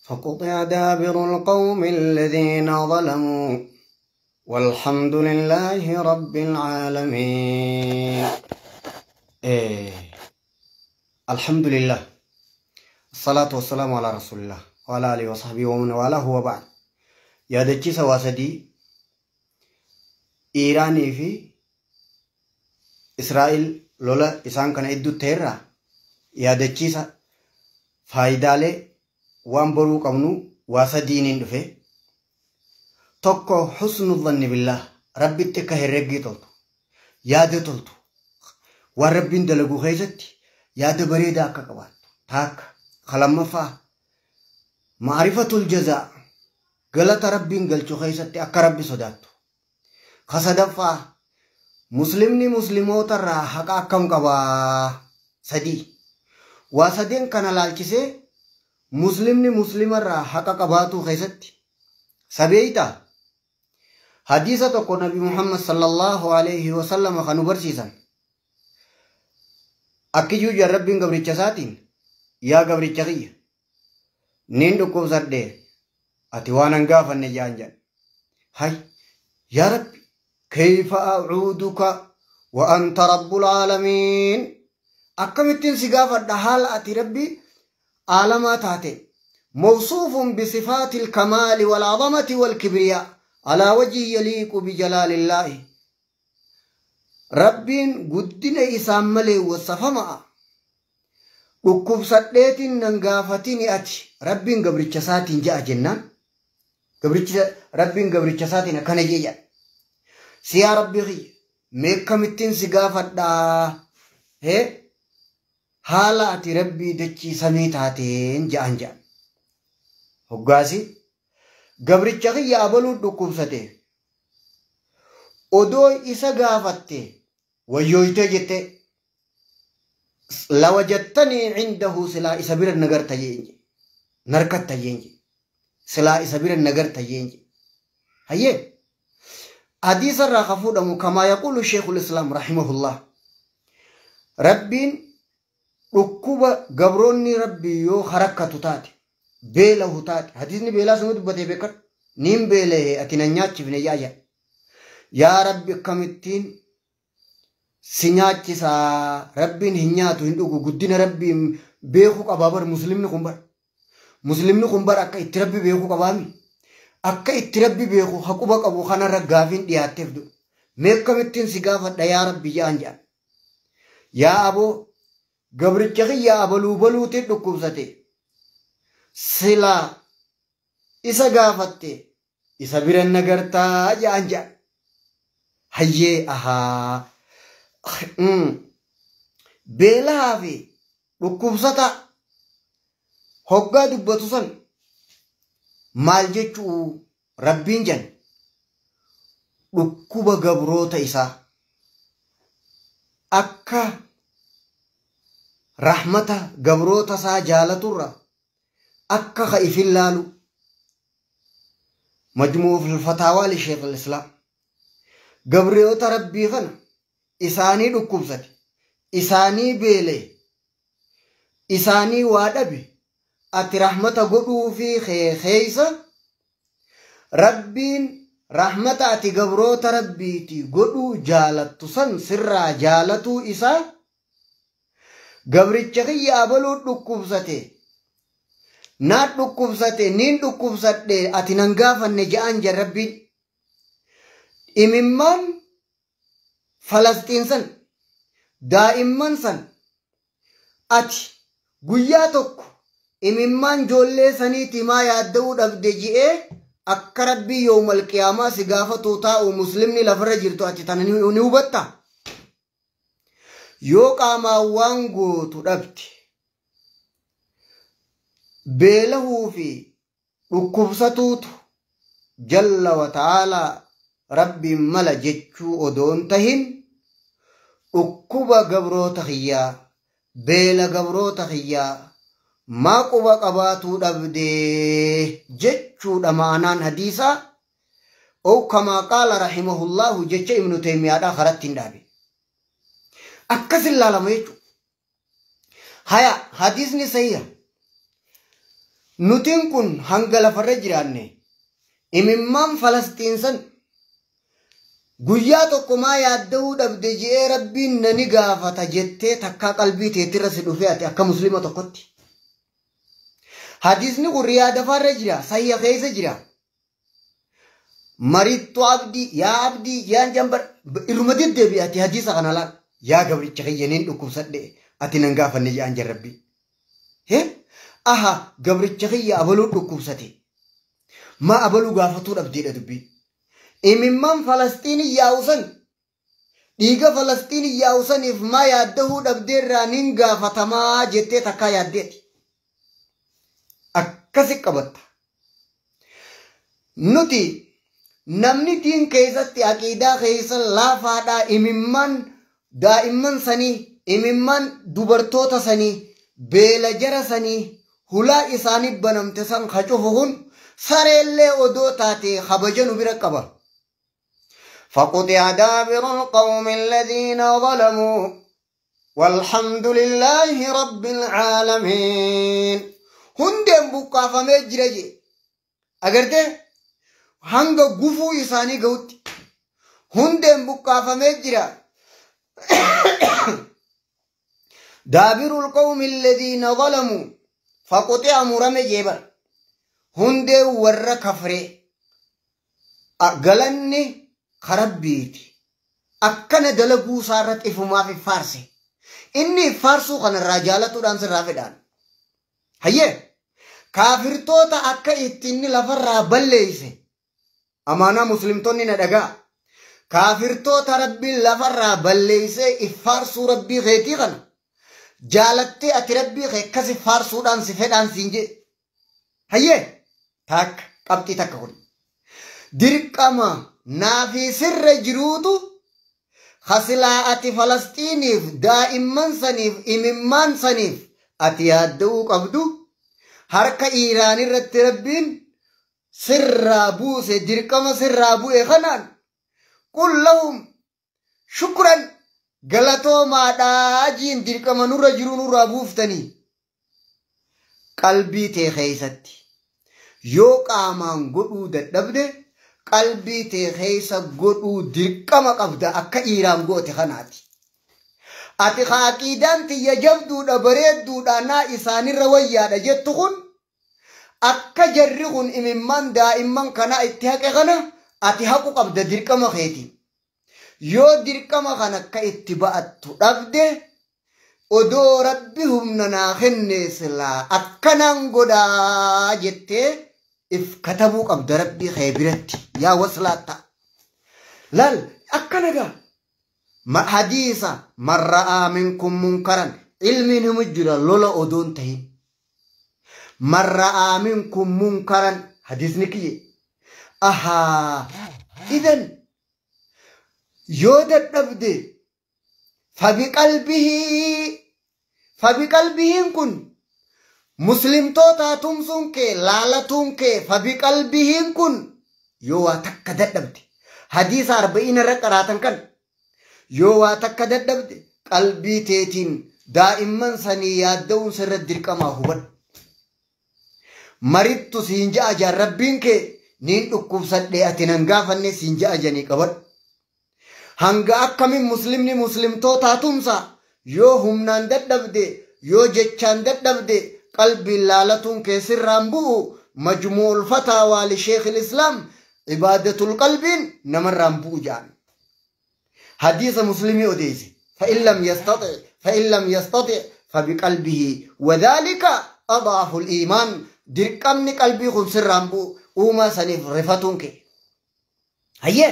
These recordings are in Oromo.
فقطع دابر القوم الذين ظلموا والحمد لله رب العالمين. الحمد لله، الصلاة والسلام على رسول الله وعلى آله وصحبه ومن والاه، وبعد. Yaadachiisa waa sadii Iiraanii fi Israa'el lola isaan kana iddoo ta'erraa yaadachiisa faayidaalee waan baruu qabnu waa sadiiniin dhufe. Tokko, حسن الظن بالله, rabbitti akka herreggii toltu, yaada toltu, waan rabbiin dalagu keessatti yaada bareedaa akka qabaattu taakka. Lammaffaa, معرفة الجزاء, galata rabbiin galchu keessatti akka rabbi sodaattu. Sadaffaa, muslimni muslimoota irraa haqa akkam qabaa. Sadii, waa sadeen kana laalchisee muslimni muslima irraa haqa qabaatuu keessatti sabeeyta. Hadiisa tokko Nabi Muhammad صلى الله عليه وسلم kan nu barsiisan akkiyyuu jaan: Rabbiin gabricha isaatiin, "Yaa gabricha kiyya, niin dhukkubsadhe, ati waan an gaafanne" jaan jedhan. "Hay yaa Rabbi, كيف أعودك وأنت رب العالمين? Akkamittiin si gaafadha haala ati rabbi aalamaa taate, موصوف بصفات الكمال والعظمة والكبرياء على وجه يليق بجلال الله? Rabbiin guddina isaan malee wasafama'a. Dhukkubsadheetiin nan gaafatini ati," rabbiin gabricha isaatiin ja'a jennaan. Gabricha, rabbiin gabricha isaatiin akkana jee jedha. "Si yaa rabbi kiyya, mee akkamittiin si gaafadhaa hee haala ati rabbii dachii samii taateen?" ja'an jedhan. Hoggaasi, "Gabricha kiyya abaluu dhukkubsate, odoo isa gaafatte wayyooytee jette, لوجدتني عنده, silaa isa bira nagarta jeenje, narkatta jeenje, silaa isa bira nagarta jeenje." Hayyee, hadiisa irraa ka fuudhamu, كما يقول شيخ الإسلام رحمه الله, rabbiin dhukkuba gabroonni rabbii yoo harakkatu taate, beelahu taate, hadiisni beelaa sunu dubbatee beekadhu, "Niin beela'e, ati nan nyaachifne" yaa yaa rabbi, akkamittiin si nyaachisaa? Rabbiin hin nyaatu, hin dhugu. Guddina rabbiin beekuu qabaa bar muslimni kun. Bar muslimni kun bar akka itti rabbi beekuu qabaami. Akka itti rabbi beeku haquba qabu kanarra gaafiin dhiyaatteef du'u, "Mee akkamittiin si gaafadha yaa rabbi?" ja'an jedhan. "Yaa aboo, gabricha kiyya abaluu baluutiin dhukkubsate, silaa isa gaafatte isa bira nagartaa" ja'an jedhan. Hayyee, ahaa, beelaa fi dhukkubsata hoggaa dubbatu san maal jechuu rabbiin jan? Dhukkuba gabroota isaa akka rahmata gabroota isaa jaalaturra akka ka ifin laalu. Majmuu Fatawaa li Sheekh Islaam. Gabroota rabbii kana isaanii dhukkubsate, isaanii beele, isaanii waa dhabe, ati rahmata godhuu fi keeysa rabbiin rahmata ati gabroota rabbiiti godhuu jaalattu san sirraa jaalatuu isaa, gabricha kiyya abaluu dhukkubsate, naa dhukkubsate, niin dhukkubsadhe, ati nan gaafanne ja'an jan rabbiin. Imimmaan Falastiin san, daa'imman san, ati guyyaa tokko imimmaan ijoollee saniiti maa yaadda'uu dhabde ji'ee akka rabbii yoomal qiyaamaa si gaafatu taa'u muslimni lafarra jirtu ati tana ni hubatta. Yoo qaamaan waan gootu dhabde, beelahuu fi dhukkubsatuutu جل وتعالى rabbiin mala jechuu odoon tahin, dhukkuba gabroota kiyyaa, beela gabroota kiyyaa maa quba qabaatuu dhabdee jechuudha ma'anaan hadiisaa. أو كما قال رحمه الله, jecha Ibnu Taymiyaadhaa karatti hin dhaabe. Akkas ilaalama jechuudha. Haya, hadiisni sayya. Nutiin kun hanga lafarra jiraanne imimmaan Falastiin san guyyaa tokko maa yaadda'uu dhabde je'ee Rabbiin nani gaafata jettee takkaa qalbii teetirra si dhufee ati akka muslima tokkotti. Hadiisni kun Riyaada faarra jira, sayya keessa jira. Marittu abdii, yaa abdii, yaan jambar irruma deddeebi'e ati hadiisa kana laal. Yaa gabricha kiyyaniin dhukkubsadhe ati nan gaafanne je'aan jarrabbi. Aha gabricha kiyya abaluu dhukkubsate. Maa abaluu gaafatuu dhabdeedha dubbii. Imimmaan Falastiin yaa'u san dhiiga Falastiin yaa'u saniif maa yaaddahuu dhabdeerraa nin gaafatamaa jettee takkaa yaaddeeti. Akkasi qabatta. Nuti namni diin keessatti aqiidaa keessa laafaadhaa imimmaan daa'imman sanii imimmaan dubartoota sanii beela jara sanii hulaa isaanii banamte san hacufu kun sareellee odoo taate kabaja nu bira qaba. فقطع دابر القوم الذين ظلموا والحمد لله رب العالمين. هندم بقافة مجرجي أقرته hanga gufuu isaanii gahutti hundeen buqqaafamee jira. Daabirul qawmi alladhiina zalamuu faquxi'a murame jeebar. Hundeen warra kafree galanni karabbiiti. Akkana dalaguu isaa irratti ifumaaf faarse. Inni faarsuu kanarraa jaalatuudhaan sirraa fedhaan. Hayyee kaafirtoota akka itti inni lafarraa balleeyse. Amaanaa muslimtoonni na dhagaa. Kaafirtoota Rabbiin lafarraa balleeysee iffaarsuu Rabbii keetii kana. Jaalattee ati Rabbii kee akkas iffaarsuudhaan si fedhaan siin jee. Hayyee takka qabxii takka kun. Dirqama naafi sirra jiruutu hasilaa ati Falastiiniif daa'imman saniif imimmaan saniif ati yaadda'uu qabdu harka Iiraan irratti Rabbiin sirraa buuse dirqama sirraa bu'e kanaan qul lahum shukran galatoomaadhaa jiin dirqama nurra jiru nurraa buuftanii qalbii tee keeysatti yoo qaamaan godhuu dadhabde qalbii tee keeysa godhuu dirqama qabda akka Iiraan goote kanaati. Ati aqiidaan tiyya jabduudha bareedduudha naa isaanirra wayyaadha jettu kun akka jarri kun imimmaan daa'imman kanaa itti haqe kana ati haqu qabda dirqama keetiin. Yoo dirqama kana akka itti ba'attu dhabde odoo Rabbi humna naa kenne silaa akkanaan godhaa jettee if katabuu qabda Rabbii kee biratti yaa waslaatta. Laal akkana gaa hadiisa man ra'aa minkum munkaran ilmiin himu jira lola odoon tahin. Man ra'aa minkum munkaran hadiisni kiyye. Ahaa idan yoo dadhabde fabiqalbihiin kun muslimtoota tumsuun kee laalatuun kee fabiqalbihiin kun yoo waa takka dadhabde hadiisa 40 irra qaraatan kan yoo waa takka dadhabde qalbii teetiin daa'imman sanii yaadda'uun sirra dirqamaa hubadhu. Marittu siin ja'a jaan Rabbiin kee niin dhukkubsadhee ati nan gaafanne siin ja'a janii qabadhu. Hanga akkamiin muslimni muslimtoota tumsa yoo humnaan dadhabde yoo jechaan dadhabde qalbiin laalatuun kee sirraan bu'u majmuul fataawaa li sheekhil islaam ibaadatul qalbiin namarraan bu'u jaan. Hadiisa muslimii odeesse فإن لم يستطع فبقلبه وذلك أضعف الإيمان. dirqamni qalbii kun sirraan bu'u uumaa saniif rifatuun kee. Hayyee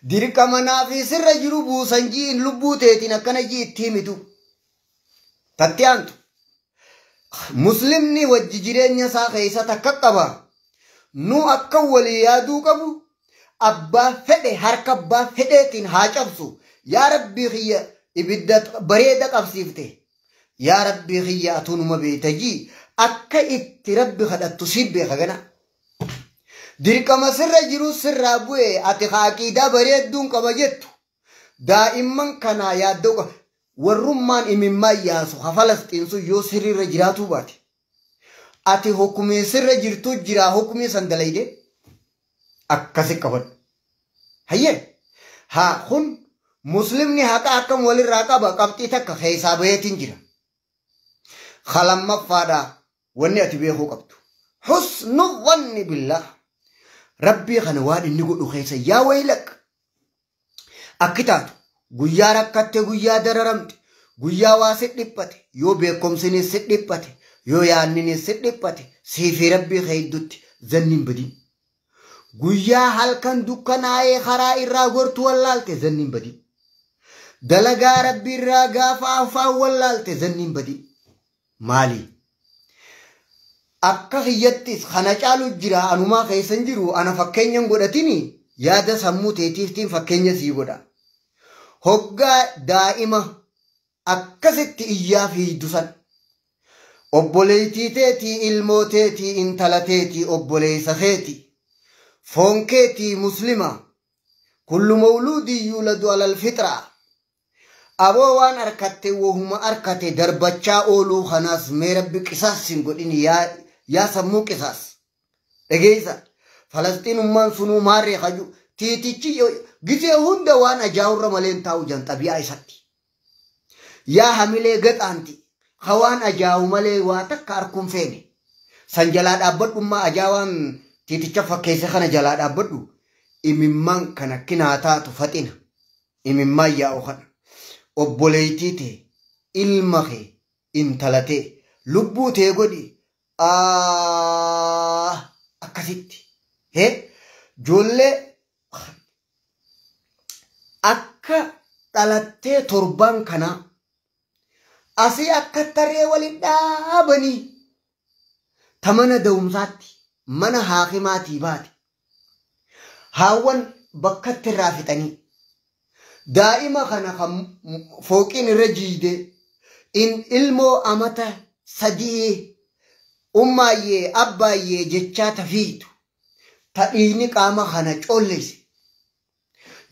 dirqama naafi sirra jiru buusan ji'in lubbuu teetiin akkana jii itti himitu. Tatti aantu. Muslimni wajji jireenya isaa keessa takka qaba. Nu akka walii yaaduu qabu abbaa fedhe harka abbaa fedheetiin haa cabsu. Yaa Rabbii kiyya ibidda bareeda qabsiifte. Yaa Rabbii kiyya atunuma beekta jii. Akka itti Rabbi kadhattu si beeka gana. Dirqama sirra jiru sirraa bu'e ati aqiidaa bareedduun qaba jettu. Daa'imman kanaa yaaddoo qaba. Warrummaan imimmaan yaasu ha Falastiin sun yoo sirriirra jiraatuu baate. Ati hukumii sirra jirtu jira hukumii san dalayde akkasi qabadhu. Hayyee haa kun muslimni haqa akkam walirraa qaba qabxii takka keessaa baheetiin jira. Lamaffaadha wanni ati beekuu qabdu. Husnu dhanni billah. Rabbii kana waan inni godhu keessa yaa waylak. Akki taatu guyyaa rakkatte guyyaa dararamte guyyaa waa si dhiphate yoo beekumsinis si dhiphate yoo yaanninis si dhiphate siifi rabbii keeydutti zanniin badin. Guyyaa halkan dukkanaa'ee karaa irraa gortu wallaalte zanniin badin. Dalagaa rabbii irraa gaafa afaan wallaalte zanniin badin. Maali? Akka kiyyattis kana caalu jira anumaa keessan jiru ana fakkeenyan godhatini yaada sammuu teetiiftiin fakkeenya sii godha. Hoggaa daa'ima akkasitti iyyaa fiiddu san. Obboleettii teetii, ilmoo teetii, intala teetii, obboleessa keetii, foon keetii muslima, kullu mawluudin yuuladu alal fixraa. Aboo waan harkatte wahuma harkate darbachaa ooluu kanaas mee rabbi qisaas hin godhin yaa sammuu qisaas. Dhageessa Falasxiinummaan sunuu maarree kaju tiitichi gisee hunda waan ajaa'urra malee hin taa'u jan xabi'aa isatti. Yaa hamilee gaxaanti hawaan ajaa'u malee waa takka harkuun feene. San jalaa dhaabbadhummaa ajaa'aan tiiticha fakkeesse kana jalaa dhaabbadhu imimmaan kana kinaa taatu faxina imimmaan yaa'u kana. Obboleettii tee ilma kee intala tee lubbuu tee godhi akkasitti. Ijoollee akka dhalattee torban kanaa asii akka tarree waliin dhaabanii ta mana da'umsaatti mana haakimaatii baate haawwan bakkatti irraa fixanii daa'ima kana kan fooqiin irra jiide ilmoo amata 3 ummaayyee abbaayyee jechaa tafiitu ta dhiigni qaama kana colleesse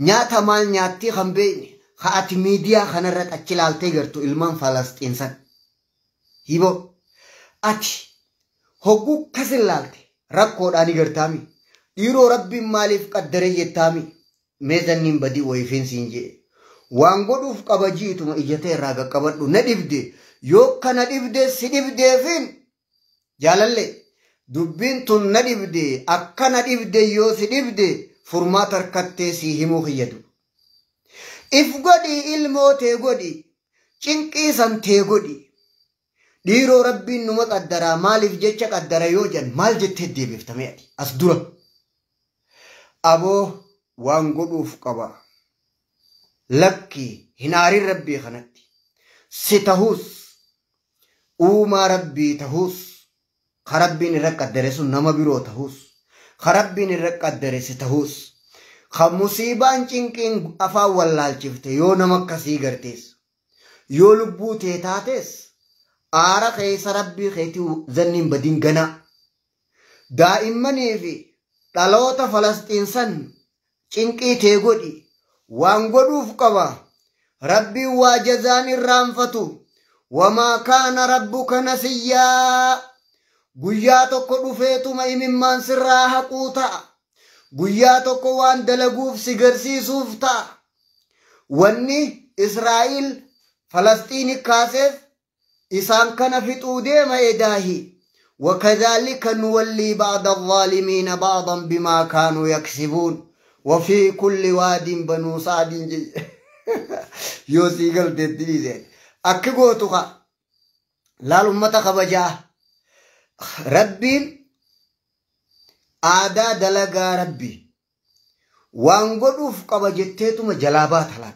nyaata maal nyaattii kan beekne ka ati miidiyaa kanarra achi ilaaltee gartu ilmaan Falasxiin san. Hiboo ati hogguu kas ilaalte rakkoodhaan gartaami dhiiroo rabbiin maaliif qaddaree jettaami mee zanniin badii wayifiin siin jee waan godhuuf qaba jiituma ijatee irraa qaqqabadhu na dhibde yoo kana dhibde si dhibdeefin jaalalle dubbiin tun na dhibde akka na dhibde yoo si dhibde furmaata harkattee si himuu kiyyadu. If godhi ilmoo tee godhi cinqii san tee godhi dhiiroo rabbiin numa qaddaraa maaliif jecha qaddara yoo jedhan maal jettee deebiftame ati as dura. Aboo waan godhuuf qaba lakki hin aarin rabbii kanatti si tahuus uumaa rabbii tahuus ka rabbiin irra qaddare sun nama biroo tahuus ka rabbiin irra qaddare si tahuus ka musiibaan cinqiin afaan wallaalchifte yoo nama akkasii gartees yoo lubbuu tee taates aara keessa rabbii keetii zanniin badin ganaa daa'immanii fi dhaloota Falasxiin san cinqii tee godhi waan godhuuf qaba rabbiin waa jazaan irraanfatu wamaa kaana rabbuka nasiyyaa guyyaa tokko dhufeetuma imimmaan sirraa haquu ta'a guyyaa tokko waan dalaguuf si garsiisuuf ta'a wanni Israa'il Falasxiini kaaseef isaan kana fixuu deema edaahi وكذلك نولي بعض الظالمين بعضا بما كانوا يكسبون وفي كل واد بنو سعد يوسي قلت الدليل أكبوتك لا الأمة خبجا ربي آدا دلقا ربي وانقلوف قبجتتم جلابات هلال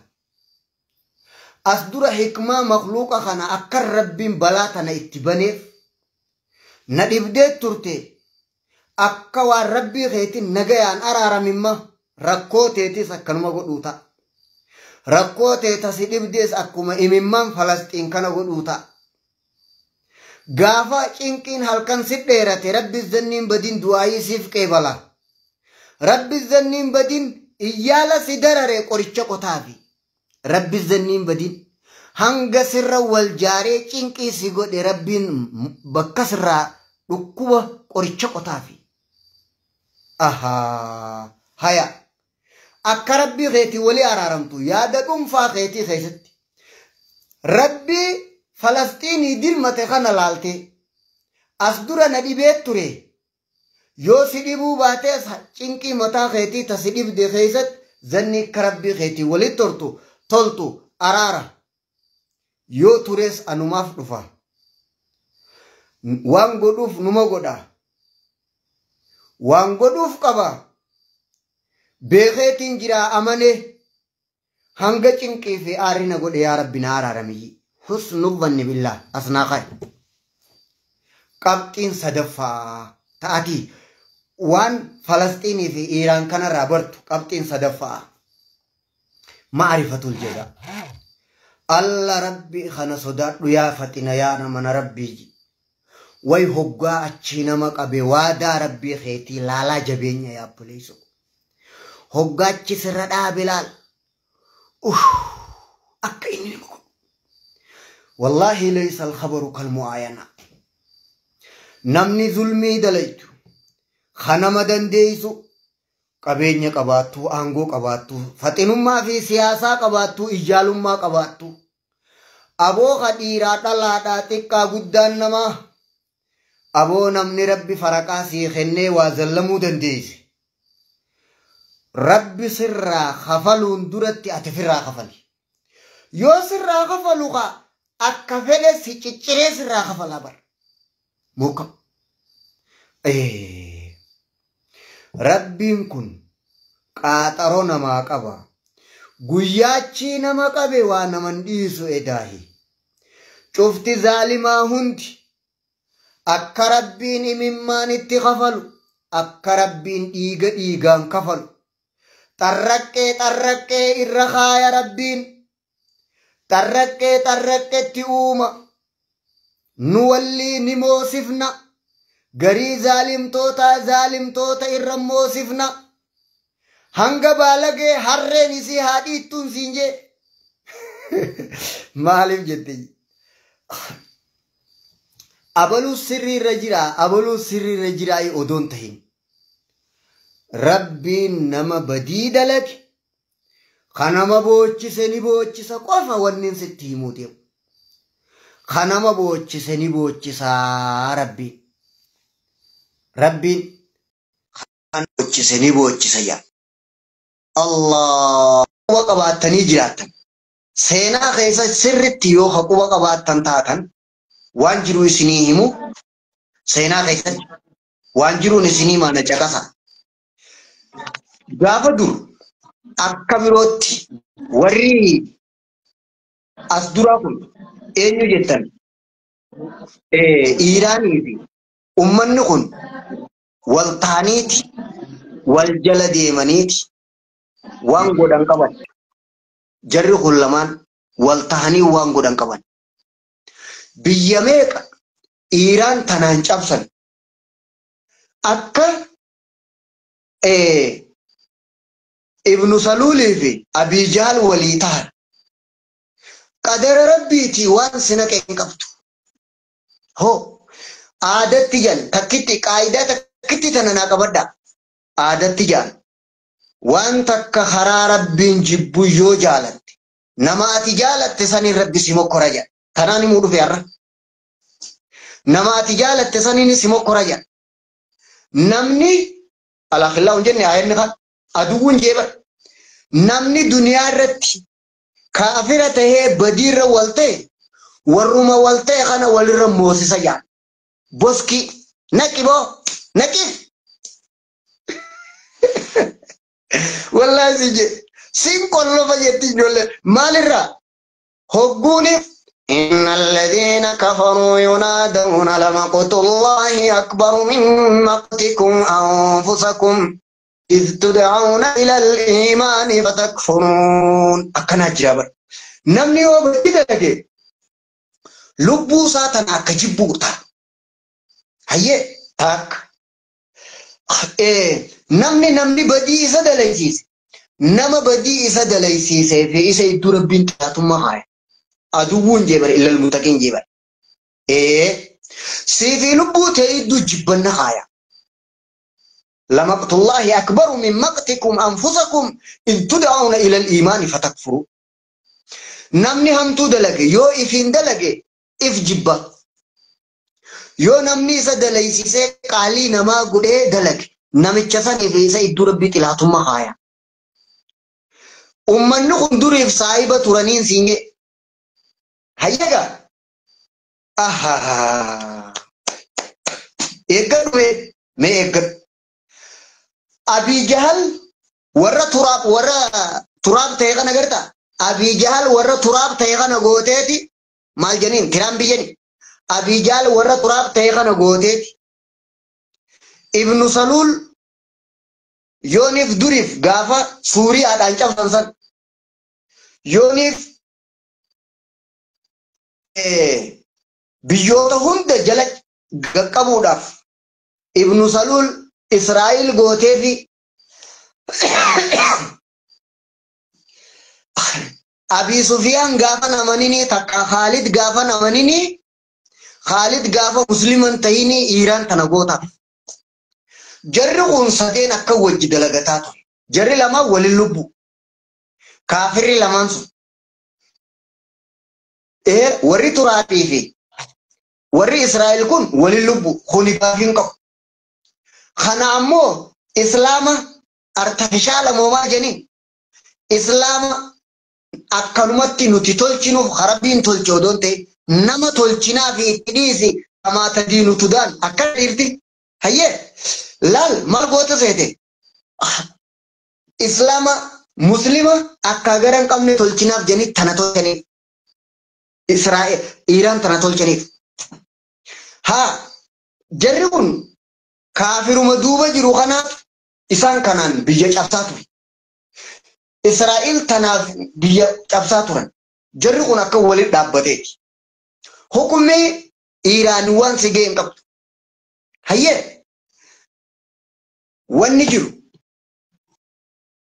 أصدر حكمة مخلوقة خنا أكر ربي بلاتنا اتبنيف ندبدي ترتي akka waan rabbii keetiin nagayaan araaramimma rakkoo teetis akkanuma godhuu ta'a. Rakkoo teeta si dhibdees akkuma imimmaan Falasxiin kana godhuu ta'a. Gaafa cinqiin halkan si dheerate rabbi zanniin badin du'aayii siif qeebala. Rabbi zanniin badin iyyaala si darare qoricha qotaafi. Rabbi zanniin badin hanga sirra wal jaaree cinqii si godhe rabbiin bakka sirraa Dhukkuba qoricha qotaafi. Ahaa haya akka rabbii keetii walii araaramtu yaada dhuunfaa keetii keessatti rabbii Falasxiinii dirmate kana laaltee as dura na dhibee ture yoo si dhibuu baatees cinqii mataa keetii ta si dhibde keessatti zanni akka rabbii keetii walitti toltu araara yoo tures anumaaf dhufa waan godhuuf numa godha waan godhuuf qaba beekeetiin jiraa amane hanga cinqii fi aarri na godhe yaa rabbi na araaramiyyi husnu dhanni billah asnaa qae qabxiin sadaffaa ta'atii waan Falasxiinii fi Iiraan kanarraa bartu qabxiin sadaffaa ma'arifatul jedha alla rabbi kana sodaadhu yaa faxina yaa nama rabbii way hoggaa achii nama qabe waadaa rabbii keetii laalaa jabeenya yaa obboleessu hoggaa achi sirra dhaabe laal akka inni nama godhu wallaahi laysa alkhabaru kalmu'aayana namni zulmii dalaytu kanama dandeessu qabeenya qabaattuu aangoo qabaattuu faxinummaa fi siyaasaa qabaattuu ijaalummaa qabaattuu aboo ka dhiiraa dhalaadhaa xiqqaa guddaan namaa aboo namni rabbi faraqaa sii kennee waa zallamuu dandeesse rabbi sirraa kafaluun duratti ati firraa kafali yoo sirraa kafalu ka akka fedhe si cicciree sirraa kafalaa bara muka rabbiin kun qaaxaroo namaa qaba guyyaachii nama qabe waa naman dhiisu edaahi cufti zaalimaa hundi akka rabbiin imimmaan itti kafalu akka rabbiin dhiiga dhiigaan kafalu xarraqqee xarraqqee irra kaaya rabbiin xarraqqee xarraqqetti uuma nu wallii ni moosifna garii zaalimtoota irra moosifna hanga baalagee harreen isii haadhiittuun siin jee maaliif jette abaluu sirrii irra jira abaluu sirrii irra jira odoon tahin rabbiin nama badii dalage kanama boochise ni boochisa qofa wannin sitti himuu deemu kanama boochise ni boochisaa rabbiin rabbiin kan boochise ni boochisa yaa Allah quba qabaattanii jiraattan seenaa keessa sirritti yoo ka quba qabaattan taatan waan jiru isinii himu seenaa keessatti waan jiruun isinii maana caqasa gaafa dur akka birootti warri as duraa kun eenyu jettan Iiraanii fi ummanni kun wal ta'aniiti wal jala deemaniiti waan godhan qaban jarri kun lamaan wal ta'anii waan godhan qaban biyya meeqa Iiraan tanaan cabsan akka Ibnu Saluulii fi Abii Jahl walii tahan qadara rabbiitii waan si naqe hin qabdu hoo aadatti jan takkitti qaayidaa takkitti tana naa qabadha aadatti jaan waan takka karaa rabbiin jibbu yoo jaalatte nama ati jaalatte saniin rabbi si mokkora jedha tanaan himuu dhufe har'a nama ati jaalatte saniin si mokkora jedha namni alakhillaa hin jenne ayanni kan aduwwun jeebar namni duniyaa irratti kaafira tahee badiirra wal ta'e warruma wal ta'e kana walirra moosisa jaa boski naqi boo naqif wallahi si je sin qollofa jetti ijoollee maalirraa hogguuniif إن الذين كفروا ينادون لمقت الله أكبر من مقتكم أنفسكم إذ تدعون إلى الإيمان فتكفرون أكنا جابر نمني وبدي لك لبو ساتن أكجبوتا هيا تاك نمني نمني بدي إسا دليسيس نما بدي إسا دليسيس في إسا يدو ربين تاتم هاي aduwwuun jeebar illal muttaqiin jeebar. Siifii lubbuu ta'e iddoo jibbanna haaya. Lamaqtullaahi akbaru min maqtikum anfusakum in tud'auna ila al-iimaani fatakfuru. Namni hamtuu dalage yoo ifiin dalage if jibba. Yoo namni isa dalaysisee qaalii namaa godhee dalage namicha saniif isa iddoo rabbii xilaatummaa haaya. Ummanni kun duriif saahiba turaniin siinge. Hayyaga. Ahaa. Eeggadhu mee eeggadhu. Abii Jahal warra turaab ta'e kana gartaa? Abii Jahal warra turaab ta'e kana gooteeti maal jeniin tiraan biyyani. Abii Jahal warra turaab ta'e kana gooteeti. Ibnu Saluul yooniif duriif gaafa Suuriyaadhaan cabsan san yooniif biyyoota hunda jala qaqqabuudhaaf Ibnu Saluul Israa'el gooteefi Abii Sufiyaan gaafa namanini takka Khaalid gaafa namanini Khaalid gaafa musliman tahini Iiraan tana gootaaf. Jarri kun sadeen akka wajji dalagataa ture. Jarri lamaan walin lubbu. Kaafirri lamaan sun. Warri Turaabii fi warri Israa'el kun walin lubbu. Kuni gaafii qabu. Kana ammoo Islaama artifishaala moomaa jeniin. Islaama akkanumatti nuti tolchinuuf Rabbiin tolche odoon ta'e nama tolchinaa fi itti dhiisi kamaata diinu tudaan akka dhiirti. Hayyee laal maal goota seete Islaama Muslima akka gara hin qabne tolchinaaf jennii tana tolchaniif. Israa'el Iiraan tana tolchaniif. Haa jarri kun kaafiruma duuba jiru kanaaf isaan kanaan biyya cabsaa ture. Israa'el tanaaf biyya cabsaa turan. Jarri kun akka waliin dhaabbateeti. Hukumni Iiraan waan si ga'e hin qabdu. Hayyee wanni jiru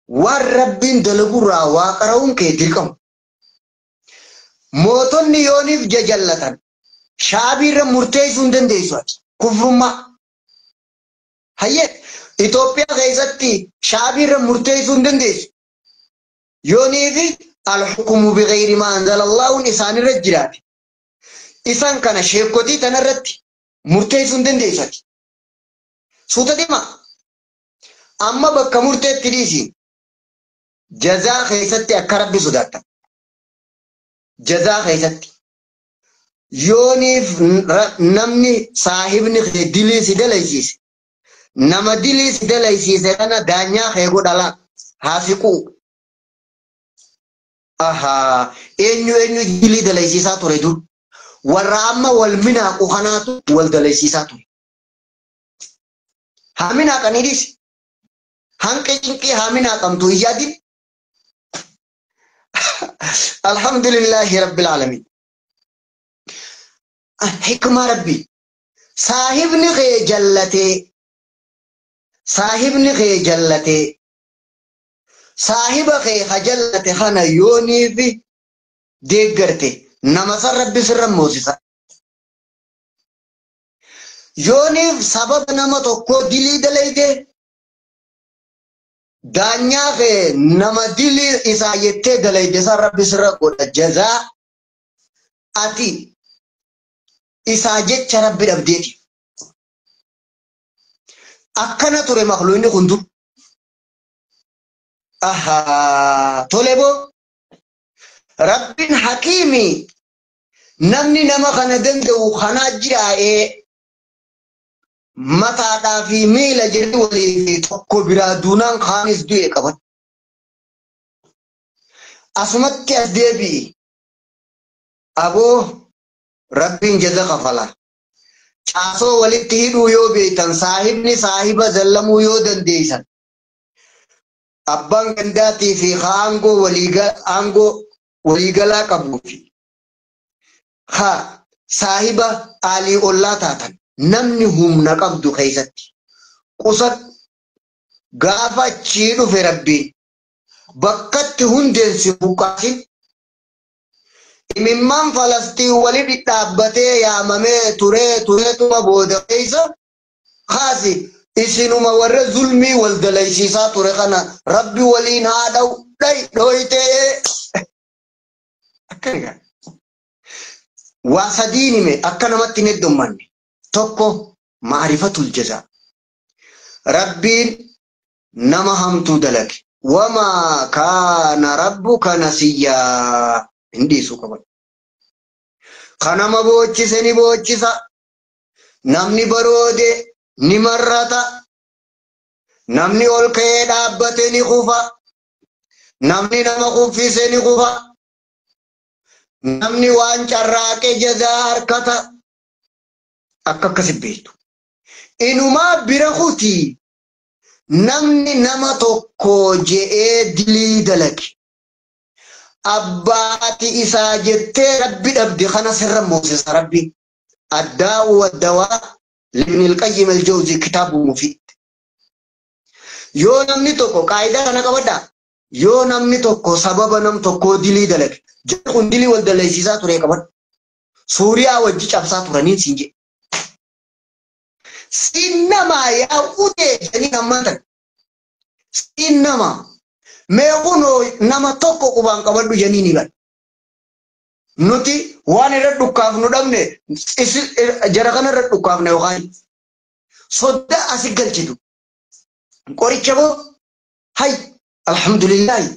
waan rabbiin dalagurraa waa qara'uun kee dirqamu. Mootonni yooniif jajallatan shaabiirra murteessuu hin dandeessu ati. Kufrummaa. Hayyee Itoophiyaa keessatti shaabiirra murteessuu hin dandeessu. Yooniif al-hukumu bighayri maa anzalallahu isaanirra jiraate. Isaan kana sheekotii tanarratti murteessuu hin dandeessu ati. Suuta deemaa. Amma bakka murteetti dhiisi. Jazaa keessatti akka rabbi sodaata. Jazaa keessatti. Yooniif namni saahibni kee dilii si dalaysiise. Nama dilii si dalaysiise kana daanyaa kee godhala haasiquu. Ahaa eenyu eenyu dilii dalaysiisaa ture dur. Warra amma wal minaaqu kanaatu wal dalaysiisaa ture. Haa minaaqanii dhiisi. Hanqee cinqii haa minaaqamtu hin yaadin. Alhamdulillahi Rabbil Aalamiin. Hikmaa Rabbii. Saahibni kee jallatee. Saahibni kee jallatee. Saahiba kee ha jallate kana yooniif deeggarte nama san Rabbi sirra moosisa. Yooniif sababa nama tokkoo dilii dalayde daanyaa kee nama dilii isaa jettee dalayde san Rabbi sirra godha jazaa ati isaa jecha Rabbi dhabdeeti. Akkana ture makluunni kun dur. Ahaa tole boo Rabbiin hakiimi namni nama kana danda'u kanaa jiraa'ee mataadhaa fi miila jirri walii tokko biraa duunaan kaanis du'e qaban. Asumatti as deebi'i. Aboo Rabbiin jaza kafala. Caasoo walitti hidhuu yoo beektan saahibni saahiba zallamuu yoo dandeessan. Abbaan gandaatii fi aangoo waliigalaa qabuu fi haa saahiba aalii ollaa taatan namni humna qabdu keessatti qusad gaafa achii dhufe Rabbiin bakkatti hundeen si buqqaasin Imimmaan Falastiin wali dhaabbatee yaamamee turee tureetuma booda keessa kaasi isinuma warra zulmii wal dalaysiisaa ture kana rabbi waliin haa dha'u dhayi dhooytee. Akkana waa sadiin hime akka namatti hin heddummanne. Tokko ma'rifatul jazaa. Rabbiin nama hamtuu dalage. Wamaa kaana rabbuka nasiyyaa hin dhiisuu qaban. Kanama boochise ni boochisa. Namni baroode ni marrata. Namni ol ka'ee dhaabbate ni kufa. Namni nama kuffise ni kufa. Namni waan carraaqe jazaa harkata. Akka akkasi beektu. Inumaa bira kutii namni nama tokko je'ee dilii dalage. Abbaati isaa jettee rabbi dhabde kana sirra moosisa rabbi. Addaa'u waddawaa Ibnil Qayyim al-Jawzi kitaabu mufiid. Yoo namni tokko qaayidaa kana qabadhaa. Yoo namni tokko sababa nam tokkoo dilii dalage. Jarri kun dilii wal dalaysiisaa ture qabadhu. Suuriyaa wajji cabsaa turaniin siin jedhe. Siin namaa yaa utee jedhanii hammatan. Siin namaa. Mee kunoo nama tokko qubaan qabadhu jedhanii ni bada. Nuti waan irra dhukkaafnu dhabne jara kana irra dhukkaafne yookaan sodda asi galchitu. Qoricha boo hay alhamdulillahi.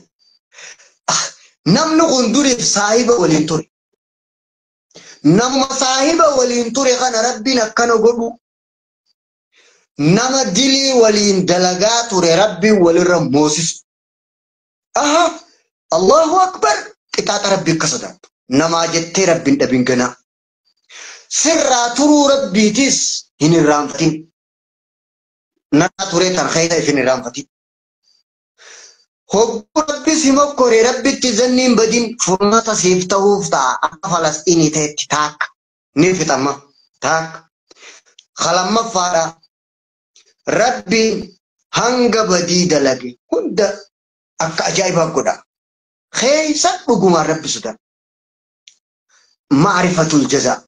Namni kun duriif saahiba waliin ture. Namuma saahiba waliin ture kana rabbiin akkana godhu. Nama dilii waliin dalagaa ture rabbiin walirra moosisu. Aha Allahu akbar qixaaxa rabbi akka sodaattu. Namaa jettee rabbiin dhabin ganaa. Sirraa turuu rabbiitis hin irraanfatin. Narraa turee tan keessa hin irraanfatin. Hogguu rabbi si mokkoree rabbitti zanniin badin furmaata siif ta'uuf ta'a akka Falasxiinii ta'etti taakka. Ni fixama taakka. Lamaffaadha. Rabbiin hanga badii dalage hunda akka ajaa'ibaa godha. Keessa dhugumaan rabbi sodaata. Ma'rifatul jazaa.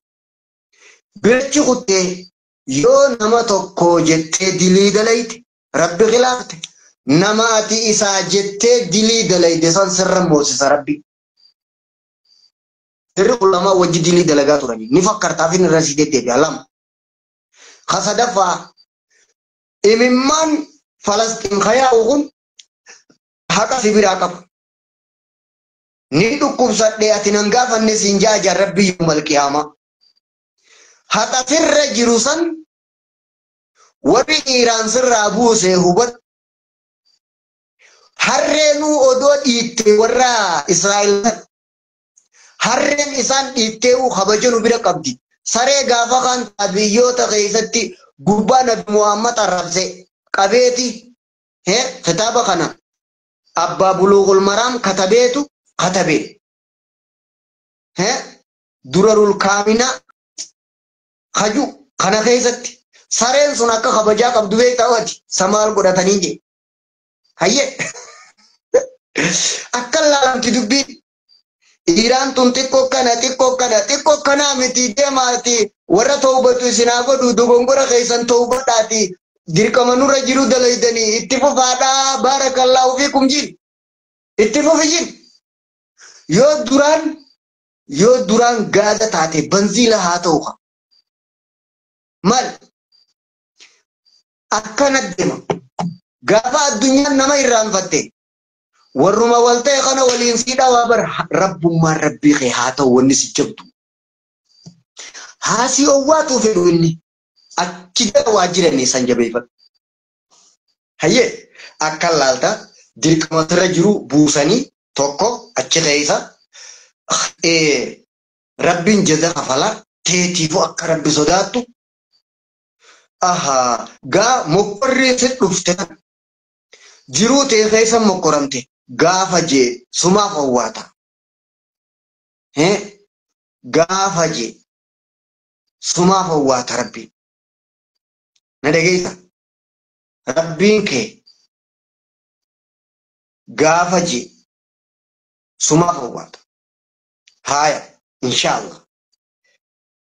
Birachi kuttee yoo nama tokko jettee dilii dalayte rabbi khilaafte nama ati isaa jettee dilii dalayte san sirra moosisa rabbi. Sirri ulamaa wajji dilii dalagaa turanii ni fakkartaaf inni irra sii deddeebi'a lama. Sadaffaa imimmaan Falastiin kayaa'u kun haqa si biraa qaba. Ni dhukkubsadhee ati nan gaafanne siin jaa rabbi yawmal qiyaamaa. Haqa sirra jiru san warri Iiraan sirraa buuse hubadhu. Harreenuu odoo dhiitte warra Israa'el harreen isaan dhiittee kabaja nu bira qabdi. Saree gaafa kan biyyoota keessatti gubbaa Nabi Muhammad arrabse qabeeti kitaaba kana abbaa Buluuqul Maraam katabeetu katabe. Durarul Kaamina kaju kana keessatti sareen sun akka kabajaa qabdu beektaa ati samaal godhatanii jee. Hayyee akka laalamti dubbiin Iiraan tun xiqqoo kana xiqqoo kana xiqqoo kanaa miti deemaati warra toobatu isinaa godhu dogongora keessan toobadhaati dirqama nurra jiru dalaydanii itti fufaadhaa baarakallaahu fiikum jin itti fufi jin. Yoo duraan gaaza taate banziila haa ta'u maal akkana deema gaafa addunyaan nama irraanfatte warruma wal ta'e kana waliin sii dhawaa bar rabbummaan rabbii kee haa ta'u wanni si jabdu. Haasii owwaatu fedhu inni achi jala waa jiranii san jabeeffadhu. Hayyee akka laalta dirqama sirra jiru buusanii tokko achi keessa rabbiin jaza kafala teetiifuu akka rabbi sodaattu. Ahaa gaa mokkorri si dhufte jiruu ta'e keessa mokkoramte gaafa jee sumaaf owwaata. Gaafa jee sumaaf owwaata rabbiin. Na dhageessa rabbiin kee gaafa jee sumaaf owwaata. Haaya, inshaallah.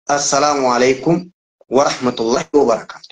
Assalaamu alaikum wa rahmatullahi wa barakaatu.